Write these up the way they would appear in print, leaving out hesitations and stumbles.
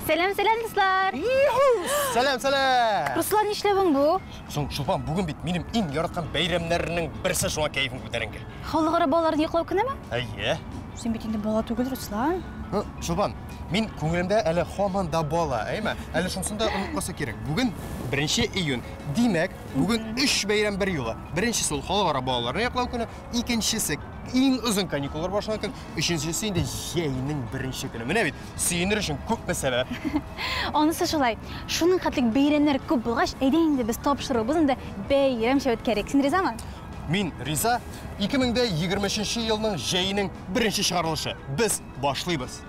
Сәлам, сәлам, дуслар! Сәлам, сәлам! Руслан, нишләвең бу? Соң, Чулпан, бүген бит минем иң яраткан бәйрәмнәрнең берсе, шуңа кәефем күтәренке. Халыкара балаларны яклау көнеме? Әйе. Син бит инде бала түгел, Руслан. Ну, Чулпан, мин күңелемдә әле һаман да бала, әйме? Әле шунысын да онытмаса кирәк. Бүген 1 июнь. Димәк, бүген өч бәйрәм бер юлы. Беренчесе ул халыкара балаларны яклау көне, икенчесе иң озын каникуллар башланган көн, өченчесе инде җәйнең беренче көне. Менә бит, сөенер өчен күпме сәбәп. Анысы шулай. Шуның хәтлек бәйрәмнәр күп булгач, әйдә инде без тапшыруыбызны да бәйрәмчә үткәрик. Син ризамы? Мин риза. 2023 елның җәйнең беренче чыгарылышы. Без башлыйбыз.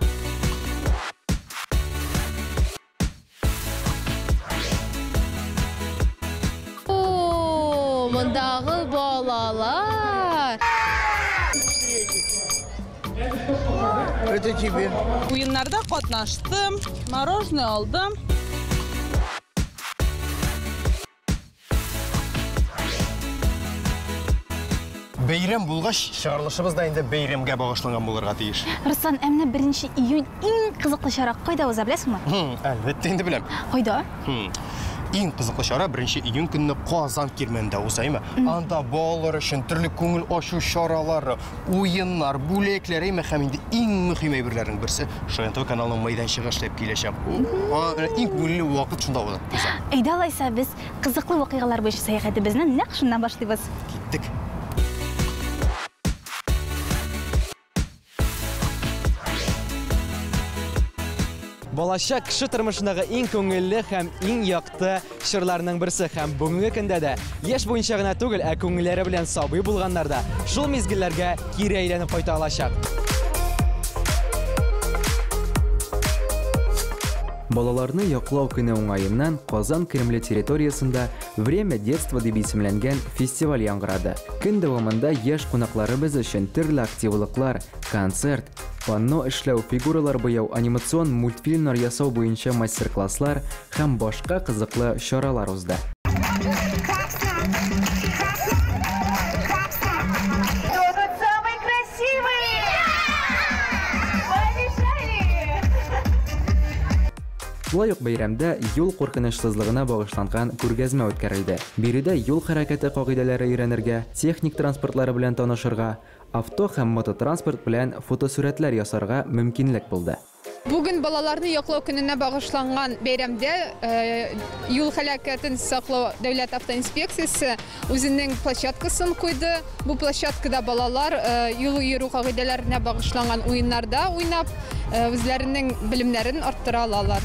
О, мондагы балалар! Это тебе. Уеннарда катнаштым, мороженое алдым. Бәйрәм булгач, чыгарылышыбыз да инде бәйрәмгә багышланган булырга тиеш. Руслан, ә менә 1 июнь иң кызыклы чара кайда уза, беләсеңме? Әлбәттә инде беләм. Кайда? Иң кызыклы чара 1 июнь көнне Казан Кирмәнендә уза, әйме? Анда балалар өчен төрле күңел ачу чаралары, уеннар, бүләкләр, әйме? Һәм инде иң мөһим әйберләрнең берсе Шаян ТВ каналының мәйданчыгы эшләп киләчәк. Иң күңелле вакыт шунда уза. Әйдә алайса, без кызыклы вакыйгалар буенча сәяхәтебезне нәкъ шуннан башлыйбыз. Киттек. Балачак кеше тормышындагы иң күңелле һәм иң якты чорларның берсе, һәм бүгенге көндә дә яшь буенча гына түгел, ә күңелләре белән сабый булганнар да шул мизгелләргә кире әйләнеп кайта алачак. Балаларны яклау көне уңаеннан Казан Кремле территориясендә Время детства дип исемләнгән фестиваль яңгырады. Көн дәвамында яшь кунакларыбыз өчен төрле активлыклар, концерт, панно эшләү, фигуралар буяу, анимацион мультфильмнар ясау буенча мастер-класслар һәм башка кызыклы чаралар узды. Шулай ук бәйрәмдә юл куркынычсызлыгына багышланган күргәзмә үткәрелде. Биредә юл хәрәкәте кагыйдәләре өйрәнергә, техник транспортлары белән танышырга, авто һәм мототранспорт белән фотосурәтләр ясарга мөмкинлек булды. Бүген балаларны яклау көненә багышланган бәйрәмдә юл һәлакәтен саклау дәүләт автоинспекциясе үзенең площадкасын куйды. Бу площадкада балалар юл йөрү кагыйдәләренә багышланган уеннарда уйнап, үзләренең белемнәрен арттыра алалар.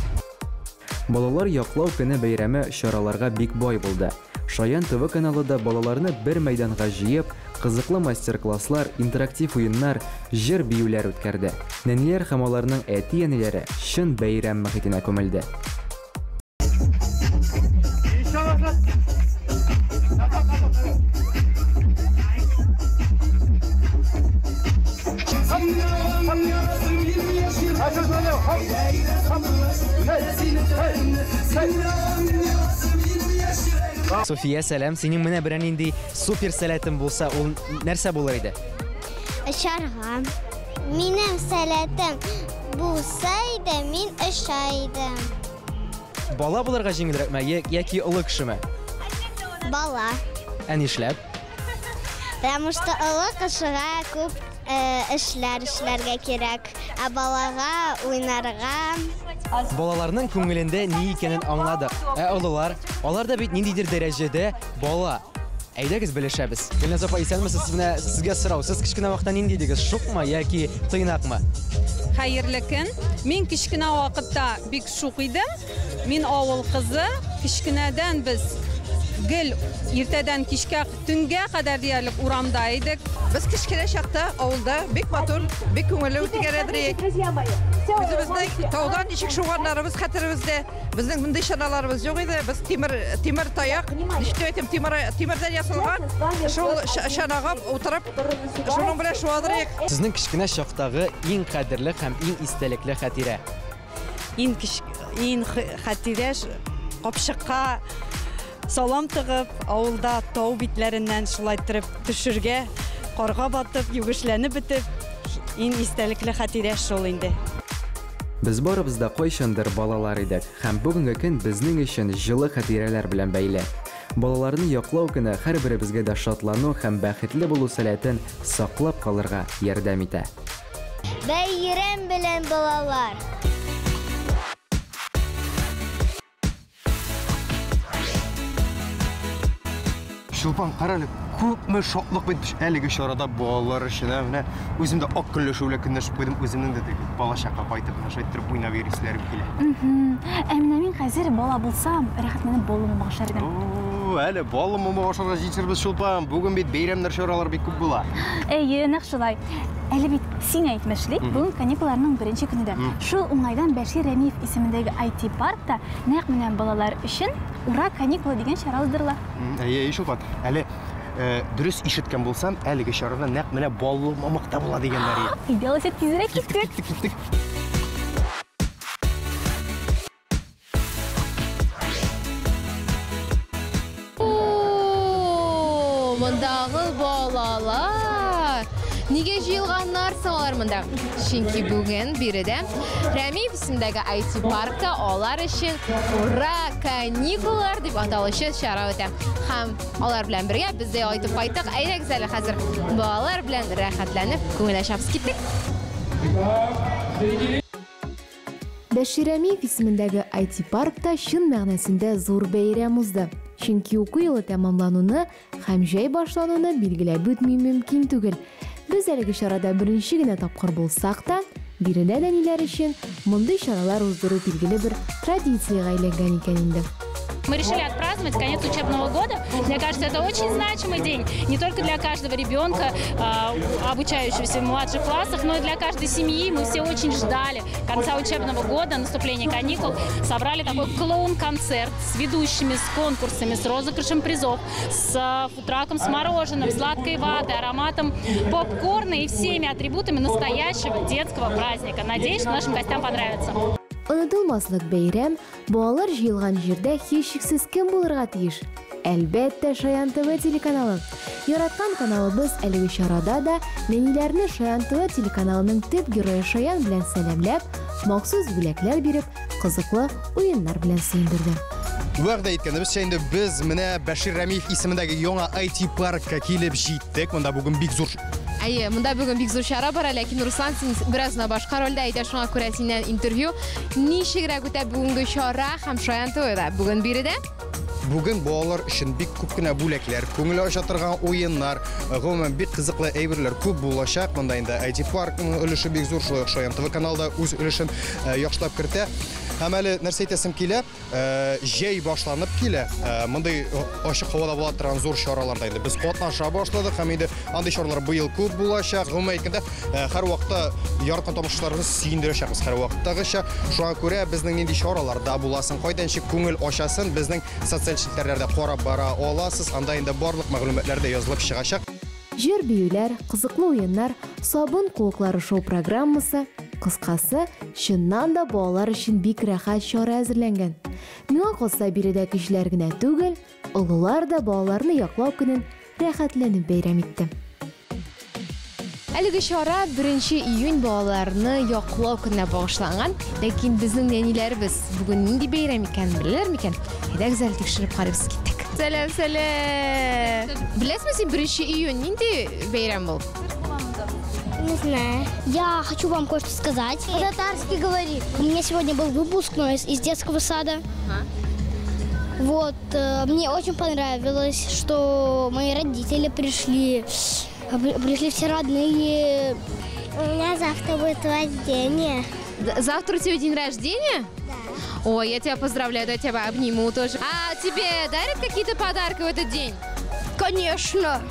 Балалар яклау көне бәйрәме чараларга бик бай булды. Шаян ТВ каналы да балаларны бер мәйданга җыеп, кызыклы мастер-класслар, интерактив уеннар, җыр биюләр үткәрде. Нәниләр һәм аларның әти-әниләре чын бәйрәм мөхитенә күмелде. София, сәлам. Синең менә берәр нинди супер сәләтең булса, ул нәрсә булыр иде? Очарга. Минем сәләтем булса иде, мин оча идем. Бала булырга җиңелрәкме яки олы кешеме? Бала. Ә нишләп? Потому что олы кешегә күп эшләр эшләргә кирәк, ә балага уйнарга. Балаларның күңелендә ни икәнен аңладык. Ә олылар, алар да бит ниндидер дәрәҗәдә бала. Әйдәгез белешәбез. Гөлназ апа, исәнмесез, менә сезгә сорау. Сез кечкенә вакытта нинди идегез? Шукмы яки тыйнакмы? Хәерле көн. Мин кечкенә вакытта бик шук идем. Мин авыл кызы. Кечкенәдән без гел иртәдән кичкә, төнгә кадәр диярлек урамда идек. Без кечкенә чакта авылда бик матур, бик күңелле үткәрә идек. Үзебезнең таудан ничек шуганнарыбыз хәтеребездә. Безнең мондый чаналарыбыз юк иде. Без тимер таяк, ничек дип әйтим, тимердән ясалган шул чанага утырып, шуның белән шуадыр идек. Сезнең кечкенә чактагы иң кадерле һәм иң истәлекле хатирә? Иң хатирә капчыкка салам тыгып, авылда тау битләреннән шулай иттереп төшергә, карга батып, югешләнеп бетеп, иң истәлекле хатирә шул инде. Без барыбыз да кайчандыр балалар идек, һәм бүгенге көн безнең өчен җылы хатирәләр белән бәйле. Балаларны яклау көне һәрберебезгә дә шатлану һәм бәхетле булу сәләтен саклап калырга ярдәм итә. Бәйрәм белән, балалар! Чулпан, кара әле, күпме шатлык бит әлеге чарада балалар өчен, ә? Менә үзем дә ак көнләшү белән көнләшеп куйдым, үземнең дә теге балачакка кайтып, менә шулай иттереп уйнап йөриселәрем килә. Ә менә мин хәзер бала булсам, рәхәтләнеп баллы мамык ашар идем. О, әле баллы мамык ашарга җитешербез, Чулпан. Бүген бит бәйрәмнәр, чаралар бик күп була. Әйе, нәкъ шулай. Әле бит син әйтмешли, бүген каникулларның беренче көне дә. Шул уңайдан Бәшир Рәмиев исемендәге IT-паркта нәкъ менә балалар өчен Ура, каникулы дигән чара уздырыла. Әйе, әйе, Чулпан. Әле дөрес ишеткән булсам, әлеге чарада нәкъ менә баллы мамык та була дигәннәр иде. Әйдә, алайса тизрәк киттек. Киттек, киттек. О, мондагы балалар! Нигә җыелганнар соң алар монда? Чөнки бүген биредә Рәмиев исемендәге IT-паркта алар өчен Ура, каникуллар дип аталучы чара үтә. Һәм алар белән бергә без дә ял итеп кайттык. Әйдәгез әле хәзер балалар белән рәхәтләнеп күңел ачабыз. Киттек! Бәшир Рәмиев исемендәге IT-паркта чын мәгънәсендә зур бәйрәм узды. Чөнки уку елы тәмамлануны һәм җәй башлануны билгеләп үтми мөмкин түгел. Без әлеге чарада беренче генә тапкыр булсак та, биредә нәниләр өчен мондый чаралар уздыру билгеле бер традициягә әйләнгән икән инде. Мы решили отпраздновать конец учебного года. Мне кажется, это очень значимый день не только для каждого ребенка, обучающегося в младших классах, но и для каждой семьи. Мы все очень ждали конца учебного года, наступления каникул. Собрали такой клоун-концерт с ведущими, с конкурсами, с розыгрышем призов, с футраком с мороженым, сладкой ватой, ароматом попкорна и всеми атрибутами настоящего детского праздника. Надеюсь, что нашим гостям понравится. Онытылмаслык бәйрәм, балалар җыелган җирдә һичшиксез кем булырга тиеш? Әлбәттә, Шаян ТВ телеканалы. Яраткан каналыбыз әлеге чарада да нәниләрне Шаян ТВ телеканалының төп герое Шаян белән сәламләп, махсус бүләкләр биреп, кызыклы уеннар белән сөендерде. Вәгъдә иткәнебезчә, инде без менә Бәшир Рәмиев исемендәге яңа IT-паркка килеп җиттек. Монда бүген бик зур Әйе, монда бүген бик зур чара бара, ләкин Руслан, син бераз гына башка рольдә, әйдә, шуңа күрә синнән интервью. Ничегрәк үтә бүгенге чара һәм Шаян ТВ да бүген биредә? Бүген балалар өчен бик күп кенә бүләкләр, күңел ача торган уеннар, гомумән бик кызыклы әйберләр күп булачак. Монда инде IT-паркның өлеше бик зур, шулай ук Шаян ТВ каналы да үз өлешен яхшылап кертә. Һәм әле нәрсә әйтәсем килә, җәй башланып килә. Мондый ачык һавада була торган зур чараларда инде без катнаша башладык һәм инде андый чаралар быел күп булачак. Гомумән әйткәндә, һәрвакытта яраткан тамашачыларыбызны сөендерәчәкбез һәрвакыттагыча. Шуңа күрә безнең нинди чараларда буласын, кайдан ничек күңел ачасын безнең социаль челтәрләрдә карап бара аласыз. Анда инде барлык мәгълүматлар да язылып чыгачак. Җыр-биюләр, кызыклы уеннар, сабын куыклары шоу-программасы, кыскасы, чыннан да балалар өчен бик рәхәт чара әзерләнгән. Миңа калса, биредә кешеләр генә түгел, олылар да балаларны яклау көнен рәхәтләнеп бәйрәм итте. Әлеге чара 1 июнь балаларны яклау көненә багышланган, ләкин безнең нәниләребез бүген нинди бәйрәм икәнен беләләр микән? Әйдәгез әле тикшереп карыйбыз, киттек. Сәлам, сәлам. Беләсезме син 1 июнь нинди бәйрәм ул? Не знаю. Я хочу вам кое-что сказать. По-татарски говори. У меня сегодня был выпускной из детского сада. Мне очень понравилось, что мои родители пришли, пришли все родные. У меня завтра будет рождение. Завтра у тебя день рождения? Да. Ой, я тебя поздравляю, я тебя обниму тоже. А тебе дарят какие-то подарки в этот день? Конечно.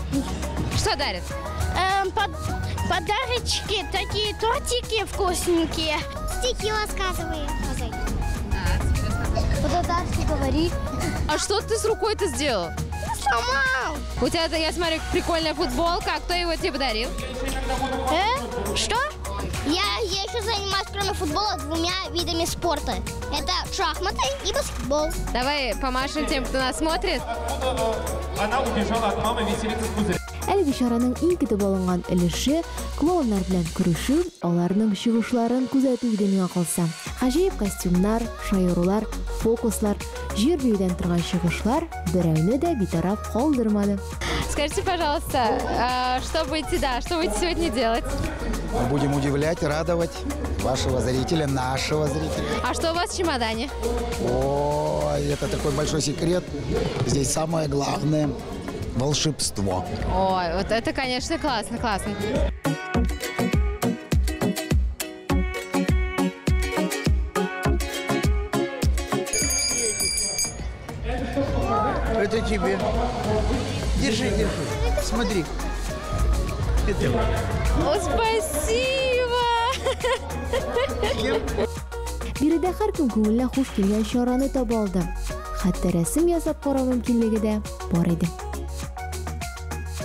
Что дарят? Подарочки, такие тортики вкусненькие. Стихи рассказывай. По-татарски говори. А что ты с рукой-то сделал? Сломал. У тебя, я смотрю, прикольная футболка. А кто его тебе подарил? Что? Я еще занимаюсь, кроме футбола, 2 видами спорта. Это шахматы и баскетбол. Давай помашем тем, кто нас смотрит. Она убежала от мамы веселиться с пузырем. Әлеге чараның иң көтеп алынган өлеше клоуннар белән күрешү, аларның чыгышларын күзәтү иде миңа калса. Гаҗәеп костюмнар, шаярулар, фокуслар, җыр-биюдән торган чыгышлар берәүне дә битараф калдырмады. Скажите, пожалуйста, что будете, да, что будете сегодня делать? Будем удивлять, радовать вашего зрителя, нашего зрителя. А что у вас в чемодане? О, это такой большой секрет. Здесь самое главное – волшебство. Ой, вот это, конечно, классно, классно. Это тебе. Держи, держи. Смотри. Это. О, спасибо! Биредә һәркем күңеленә хуш килгән чараны таба алды. Хәтта рәсем ясап карау мөмкинлеге дә бар иде.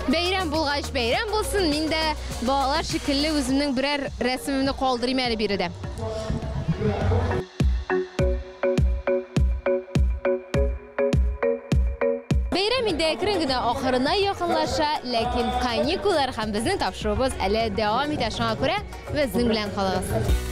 Бәйрәм булгач, бәйрәм булсын, мин дә балалар шикелле үземнең берәр рәсемемне калдырыйм әле биредә. Бәйрәм инде әкрен генә ахырына якынлаша, ләкин каникуллар һәм безнең тапшыруыбыз әле дәвам итә, шуңа күрә безнең белән калыгыз.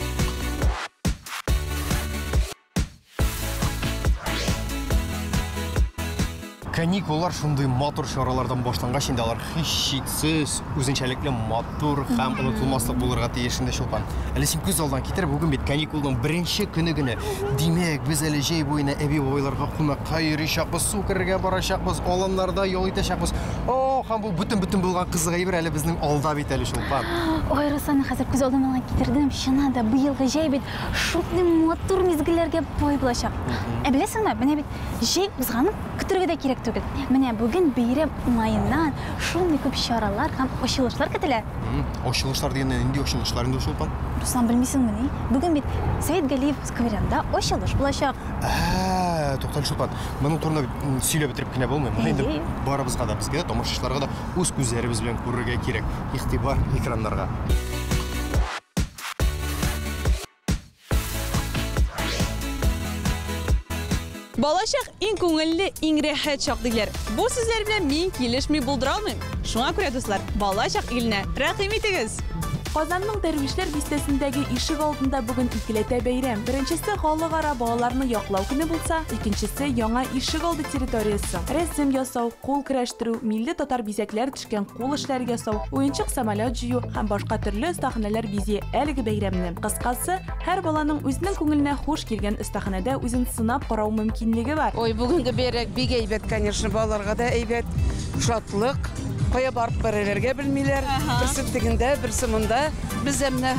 Каникуллар шундый матур чаралардан башлангач, инде алар һичшиксез үзенчәлекле матур һәм онытылмаслык булырга тиеш инде, Чулпан. Әле син күз алдына китер, бүген бит каникулның беренче көне генә. Димәк, без әле җәй буена әби-бабайларга кунакка йөричәкбез, су керергә барачакбыз, аланнарда ял итәчәкбез. О, һәм бу бөтен-бөтен булган кызык әйбер әле безнең алда бит әле, Чулпан. Ой, Руслан, хәзер күз алдыма гына китердем. Чыннан да, быелгы җәй бит шундый матур мизгелләргә бай булачак. Ә беләсеңме, менә бит җәй узганын көтәргә дә кирәк түгел. Менә бүген бәйрәм уңаеннан шундый күп чаралар һәм ачылышлар көтелә. Ачылышлар дигәндә нинди ачылышлар инде ул, Чулпан? Руслан, белмисеңмени? Бүген бит Сәет Галиев скверында ачылыш булачак. Ә, туктале, Чулпан. Моның турында бит сөйләп бетереп кенә булмый. Моны инде барыбызга да, безгә дә, тамашачыларга да үз күзләребез белән күрергә кирәк. Игътибар экраннарга. Балачак иң күңелле, иң рәхәт чак диләр. Бу сүзләр белән мин килешми булдыра алмыйм. Шуңа күрә, дуслар, балачак иленә рәхим итегез! Казанның Дәрвишләр бистәсендәге ишек алдында бүген икеләтә бәйрәм. Беренчесе халыкара балаларны яклау көне булса, икенчесе яңа ишек алды территориясе. Рәсем ясау, кул көрәштерү, милли татар бизәкләр төшкән кул эшләре ясау, уенчык самолет җыю һәм башка төрле остаханәләр бизи әлеге бәйрәмне. Кыскасы, һәр баланың үзенең күңеленә хуш килгән остаханәдә үзен сынап карау мөмкинлеге бар. Ой, бүгенге бәйрәм бик әйбәт, конечно, балаларга да әйбәт, шатлык. Кая барып бәрелергә белмиләр. Берсе тегендә, берсе монда. Без дә менә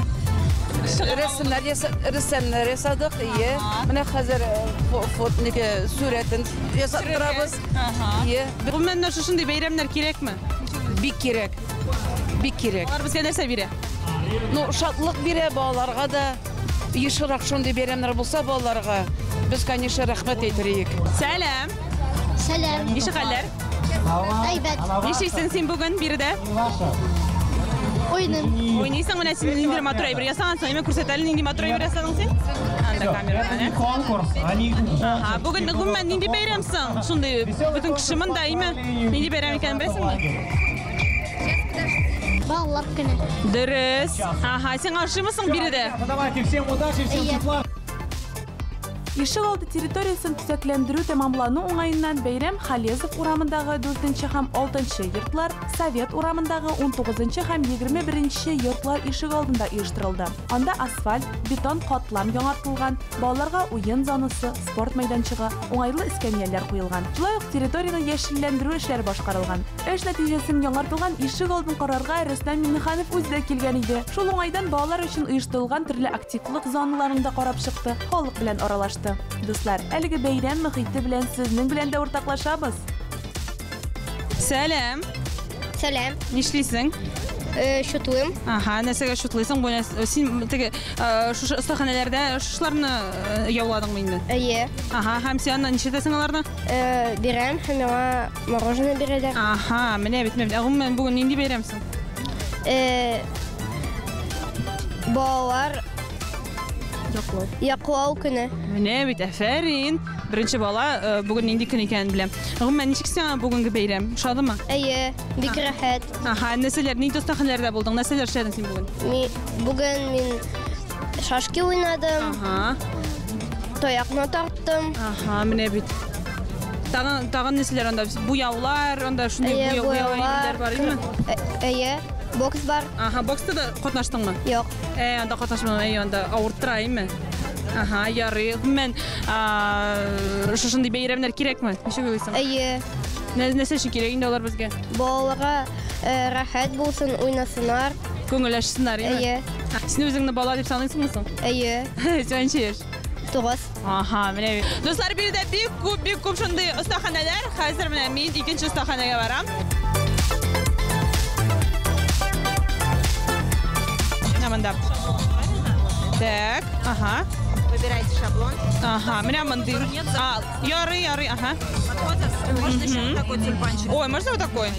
рәсемнәр рәсемнәр ясадык. Ие. Менә хәзер фотнеке сурәтен ясап торабыз. Ие. Гомумән, менә шушындый бәйрәмнәр кирәкме? Бик кирәк. Бик кирәк. Алар безгә нәрсә бирә? Ну, шатлык бирә балаларга да. Ешрак шундый бәйрәмнәр булса балаларга, без, конечно, рәхмәт әйтер идек. Сәлам. Сәлам. Ничек хәлләр? Әйбәт. Нишлисең син бүген биредә? Уйныйм. Уйныйсың, менә син ниндидер матур әйбер ясагансың. Әйме күрсәт әле, нинди матур әйбер ясадың син? Анда камера менә. Конкурс, они Ага, бүген гомумән нинди бәйрәм соң? Шундый бөтен кеше монда, әйме? Нинди бәйрәм икәнен беләсеңме? Балалар көне. Дөрес. Ага, сиңа ошыймы соң биредә? Давайте всем удачи, всем тепла. Ишек алды территориясен төзекләндерү тәмамлану уңаеннан бәйрәм Халезов урамындагы 4 һәм 6 йортлар, Совет урамындагы 19 һәм 21 йортлар ишек алдында оештырылды. Анда асфальт, бетон катлам яңартылган, балаларга уен зонасы, спорт мәйданчыгы, уңайлы эскәмияләр куелган. Шулай ук территорияне яшелләндерү эшләре башкарылган. Эш нәтиҗәсен яңартылган ишек алдын карарга Рөстәм Миңнеханов үзе дә килгән иде. Шул уңайдан балалар өчен оештырылган төрле активлык зоналарын да карап чыкты, халык белән аралашты. Дуслар, әлеге бәйрәм мөхите белән сезнең белән дә уртаклашабыз. Сәлам. Сәлам. Нишлисең? Шутлыйм. Ага, нәрсәгә шутлыйсың? Бу син теге шушы остаханәләрдә шушыларны яуладыңмы инде? Әйе. Ага, һәм син аннан нишләтәсең аларны? Бирәм һәм миңа мороженое бирәләр. Ага, менә бит, менә. Гомумән, бүген нинди бәйрәм соң? Балалар Яклау. Яклау көне. Менә бит, афәрин. Беренче бала бүген нинди көн икәнен белә. Гомумән, ничек сиңа бүгенге бәйрәм? Ошадымы? Әйе, бик рәхәт. Аһа, нәрсәләр, нинди остаханәләрдә булдың? Нәрсәләр эшләдең син бүген? Бүген мин шашки уйнадым. Аһа. Таякны тарттым. Аһа, менә бит. Тагын нәрсәләр анда? Буяулар, анда шундый буяу әйберләр бар име? Әйе, бокс бар. Аһа, бокста да катнаштыңмы? Юк. Анда катнашмадым, әйе, анда авырттыра име? Аһа, ярый. Гомумән, шушындый бәйрәмнәр кирәкме? Ничек уйлыйсың? Әйе. Нәрсә өчен кирәк инде алар безгә? Балаларга рәхәт булсын, уйнасыннар. Күңел ачсыннар, име? Әйе. Син үзеңне бала дип саныйсыңмы соң? Әйе. Син ничә яшь? 9. Аһа, менә бит. Дуслар, биредә бик күп, бик күп шундый остаханәләр. Хәзер менә мин икенче остаханәгә барам. Менә монда. Так, ага. Выбирайте шаблон. Ага, менә мондый. А, ярый, ярый, ага. Можно еще вот такой тюльпанчик. Ой, можно вот такой?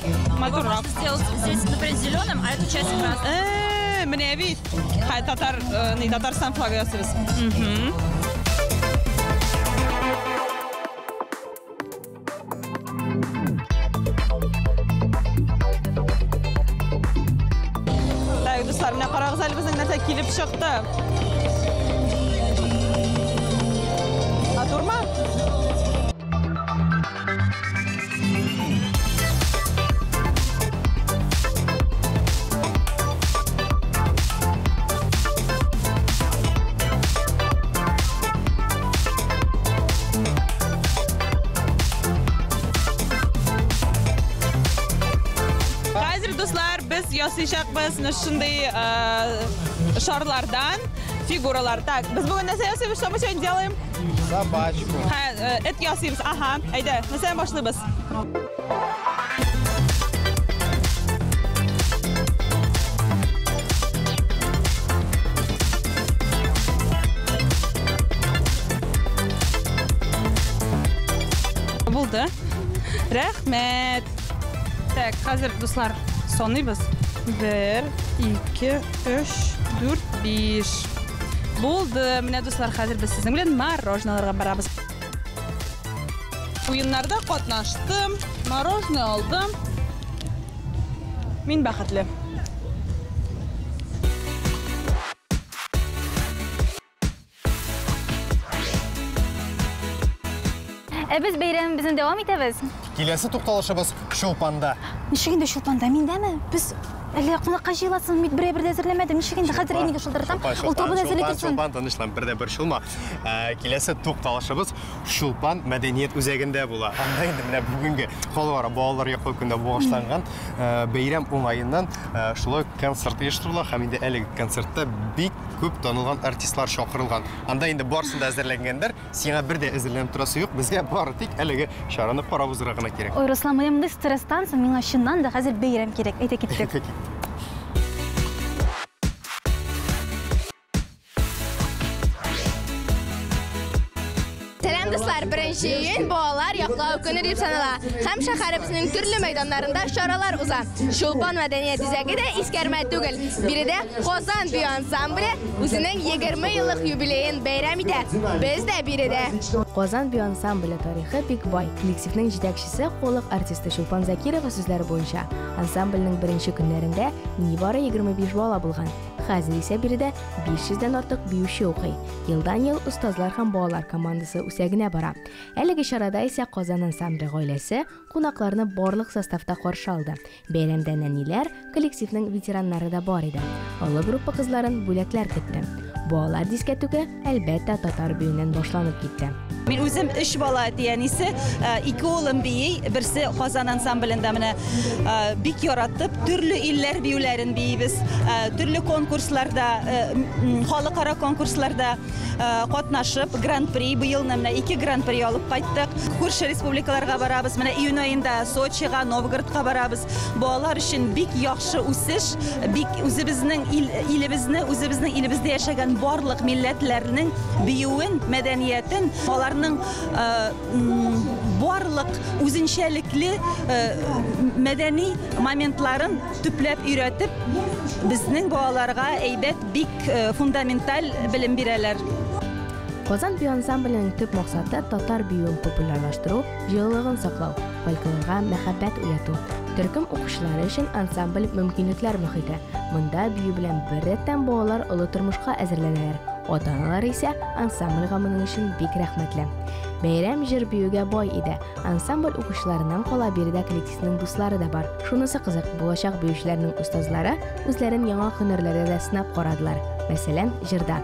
Матуррак. Можно сделать здесь, например, зеленым, а эту часть красным. Менә бит. Хай, татар, не, Татарстан флагы ясыйбыз. Так, дуслар, менә карагыз әле безнең нәрсә килеп чыкты. Матурмы? Хәзер, дуслар, без ясыйчакбыз менә шундый шарлардан фигуралар. Так, без бүген нәрсә ясыйбыз? Что мы сегодня делаем? Собачку. Ха, эт ясыйбыз. Ага, әйдә, нәрсәдән башлыйбыз? Булды. Рәхмәт. Так, хәзер, дуслар, саныйбыз. 1, 2, 3, 4, 5. Булды. Менә, дуслар, хәзер без сезнең белән мороженое барабыз. Уеннарда катнаштым, мороженое алдым. Мин бәхетле. Ә без бәйрәмебезне дәвам итәбез. Киләсе тукталышыбыз Чулпанда. Ничек инде Чулпанда? Миндәме? Без әллә кунакка җыеласың, мин берәй бер дә әзерләмәдем. Ничек инде хәзер әнигә шылтыратам? Ул табын әзерли торсын. Чулпан, тынычлан, бер дә борчылма. Киләсе тукталышыбыз Чулпан мәдәният үзәгендә була. Анда инде менә бүгенге халыкара балалар яклау көненә багышланган бәйрәм уңаеннан шулай концерт оештырыла һәм инде әлеге концертта бик күп танылган артистлар чакырылган. Анда инде барысын да әзерләнгәндер. Сиңа бер дә әзерләнеп торасы юк, безгә бары тик әлеге чараны карап узырга гына кирәк. Ой, Руслан, менә мондый стресстан соң миңа чыннан да хәзер бәйрәм кирәк. Әйдә киттек. Сәлам, дуслар! 1 июнь балалар яклау көне дип санала. Һәм шәһәребезнең төрле мәйданнарында чаралар уза. Чулпан мәдәният үзәге дә искәрмә түгел. Биредә Казан бию ансамбле үзенең 20 еллык юбилеен бәйрәм итә. Без дә биредә. Казан бию ансамбле тарихы бик бай. Коллективның җитәкчесе халык артисты Чулпан Закирова сүзләре буенча, ансамбльнең беренче көннәрендә нибары 25 бала булган. Хәзер исә биредә 500дән артык биюче укый. Елдан-ел остазлар һәм балалар командасы үсә генә бара. Әлеге чарада исә Казан ансамбле гаиләсе кунакларны барлык составта каршы алды. Бәйрәмдә нәниләр, коллективның ветераннары да бар иде. Олы группа кызларын бүләкләр көтте. Балалар дискәтүге, әлбәттә, татар биюеннән башланып китте. Мин үзем 3 бала әти-әнисе, 2 улым бии, берсе Казан ансамблендә менә бик яратып, төрле илләр биюләрен биибез, төрле конкурсларда, халыкара конкурсларда катнашып, гран-при, быел менә 2 гран-при алып кайттык. Күрше республикаларга барабыз, менә июнь аенда Сочига, Новгородка барабыз. Балалар өчен бик яхшы үсеш, бик үзебезнең илебезне, үзебезнең илебездә яшәгән барлык милләтләрнең биюен, мәдәниятен, аларның барлык үзенчәлекле мәдәни моментларын төпләп өйрәтеп, безнең балаларга әйбәт, бик фундаменталь белем бирәләр. Казан бию ансамбленең төп максаты татар биюен популярлаштыру, җылылыгын саклау, фольклорга мәхәббәт уяту. Төркем укучылары өчен ансамбль мөмкинлекләр мохите. Монда бию белән беррәттән балалар олы тормышка әзерләнәләр. Ата-аналар исә ансамбльгә моның өчен бик рәхмәтле. Бәйрәм җыр-биюгә бай иде. Ансамбль укучыларыннан кала биредә коллективның дуслары да бар. Шунысы кызык, булачак биючеләрнең остазлары үзләрен яңа һөнәрләрдә дә сынап карадылар. Мәсәлән, җырда.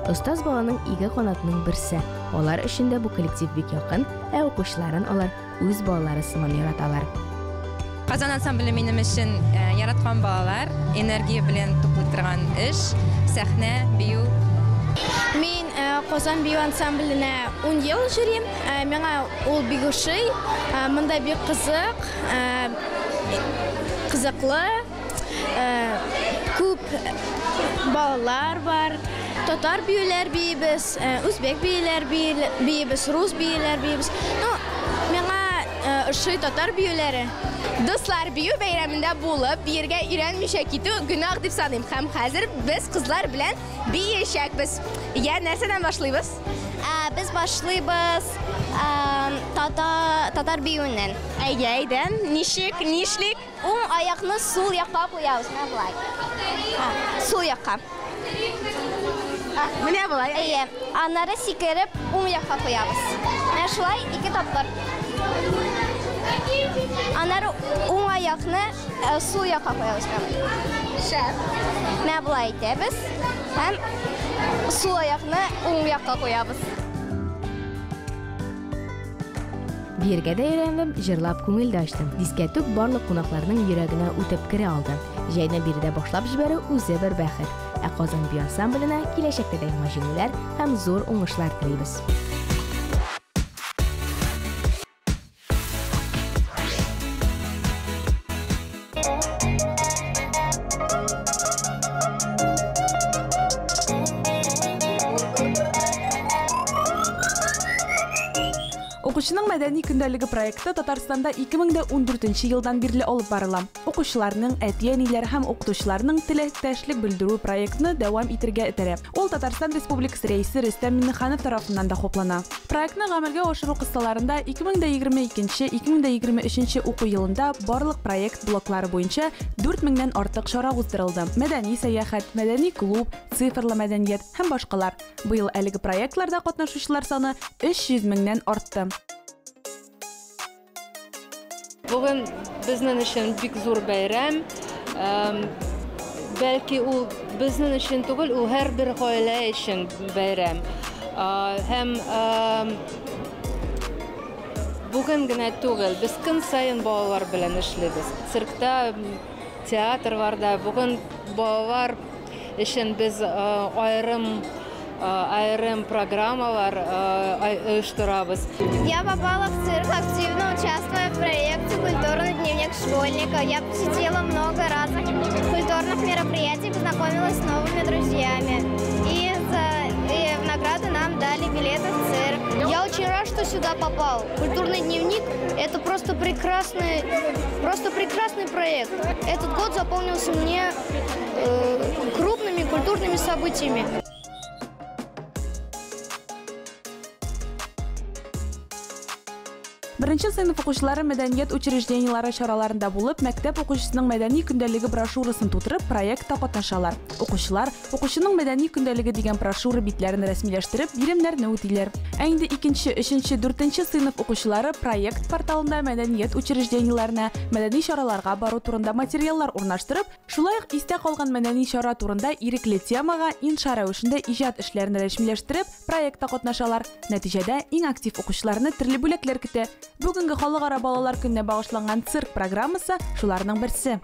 Остаз баланың ике канатының берсе. Алар өчен дә бу коллектив бик якын, ә укучыларын алар үз балалары сыман яраталар. Казан ансамбле минем өчен яраткан балалар, энергия белән туплый торган эш, сәхнә, бию. Мин Казан бию ансамбленә 10 ел йөрим. Миңа ул бик ошый. Монда бик кызык, кызыклы, күп балалар бар. Татар биюләр биибез, үзбәк биюләр биибез, рус биюләр биибез. Ну, миңа ошый татар биюләре. Дуслар, бию бәйрәмендә булып, биергә өйрәнмичә китү гөнаһ дип саныйм. Һәм хәзер без кызлар белән биешәкбез. Я, нәрсәдән башлыйбыз? Без башлыйбыз татар биюеннән. Әйдә, әйдә. Ничек, нишлик? Уң аякны сул якка куябыз, менә болай. Сул якка. Менә болай. Әйе. Аннары сикереп уң якка куябыз. Менә шулай ике тапкыр. Аннары уң аякны сул якка куябыз. Шәп. Менә болай итәбез һәм сул аякны уң якка куябыз. Биергә дә өйрәндем, җырлап күңел дә ачтым. Дискәтүк барлык кунакларның йөрәгенә үтеп керә алды. Җәйне биредә башлап җибәрү үзе бер бәхет. Ә Казан бию ансамбленә киләчәктә дә яңа җиңүләр һәм зур уңышлар телибез. Укучының мәдәни көндәлеге проекты Татарстанда 2014 елдан бирле алып барыла. Укучыларның, әти-әниләр һәм укытучыларның теләктәшлек белдерү проектны дәвам итергә этәрә. Ул Татарстан Республикасы Рәисе Рөстәм Миңнеханов тарафыннан да хуплана. Проектны гамәлгә ашыру кысаларында 2022-2023 уку елында барлык проект блоклары буенча 4000-нән артык чара уздырылды. Мәдәни сәяхәт, мәдәни клуб, цифрлы мәдәният һәм башкалар. Быел әлеге проектларда катнашучылар саны 300 меңнән артты. Бүген безнең өчен бик зур бәйрәм. Бәлки ул безнең өчен түгел, ул һәрбер гаилә өчен бәйрәм. Һәм бүген генә түгел, без көн саен балалар белән эшлибез. Циркта, театрларда бүген балалар өчен без аерым программалар оештырабыз. Я попала в цирк, активно участвуя в проекте «Культурный дневник школьника». Я посетила много разных культурных мероприятий, познакомилась с новыми друзьями. И в награду нам дали билеты в цирк. Я очень рад, что сюда попал. «Культурный дневник» – это просто прекрасный проект. Этот год запомнился мне крупными культурными событиями. Беренче сыйныф укучылары мәдәният учреждениеләре чараларында булып, мәктәп укучысының мәдәни көндәлеге брошюрасын тутырып, проектта катнашалар. Укучылар укучының мәдәни көндәлеге дигән брошюра битләрен рәсмиләштереп, биремнәрне үтиләр. Ә инде 2-нче, 3-нче, 4-нче сыйныф укучылары проект порталында мәдәният учреждениеләренә, мәдәни чараларга бару турында материаллар урнаштырып, шулай ук истә калган мәдәни чара турында ирекле темага инша рәвешендә иҗат эшләрен рәсмиләштереп, проектта катнашалар. Нәтиҗәдә иң актив укучыларны төрле бүләкләр көтә. Бүгенге Халыкара балалар көненә багышланган цирк программасы шуларның берсе.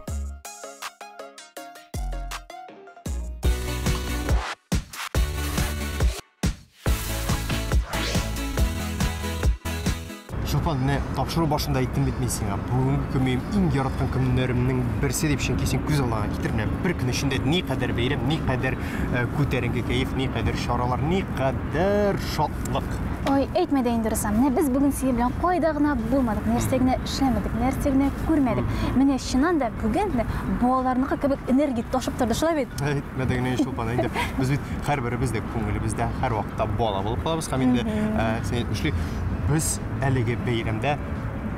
Чулпан, менә тапшыру башында әйттем бит мин сиңа. Бүгенге көн минем иң яраткан көннәремнең берсе дип, чөнки син күз алдыңа китер, менә бер көн эчендә никадәр бәйрәм, никадәр э, күтәренке кәеф, никадәр чаралар, никадәр шатлык. Ой, әйтмә дә инде, Руслан. Менә без бүген синең белән кайда гына булмадык, нәрсә генә эшләмәдек, нәрсә генә күрмәдек. Менә чыннан да бүген менә балаларныкы кебек энергия ташып торды, шулай бит? Әйтмә дә генә, Чулпан, инде без бит һәрберебез дә күңелебездә һәрвакытта бала булып калабыз һәм инде э, син әйтмешли, без әлеге бәйрәмдә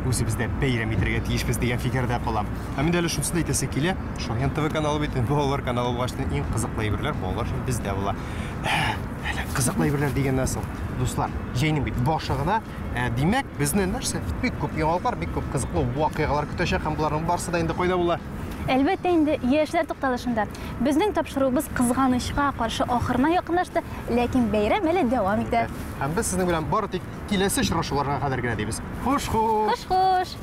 үзебез дә бәйрәм итәргә тиешбез дигән фикердә калам. Һәм инде әле шунысын да әйтәсе килә, Шаян ТВ каналы бит балалар каналы булгач, иң кызыклы әйберләр балалар өчен бездә була. Әле кызыклы әйберләр дигәннән соң, дуслар, җәйнең бит башы гына, ә, димәк, безне нәрсә? Бик күп яңалыклар, бик күп кызыклы вакыйгалар көтәчәк һәм боларның барысы да инде кайда була? Әлбәттә инде, яшьләр тукталышында. Безнең тапшыруыбыз кызганычка каршы ахырына якынлашты, ләкин бәйрәм әле дәвам итә. Һәм без сезнең белән бары тик киләсе очрашуларга кадәр генә дибез. Хуш-хуш! Хуш-хуш!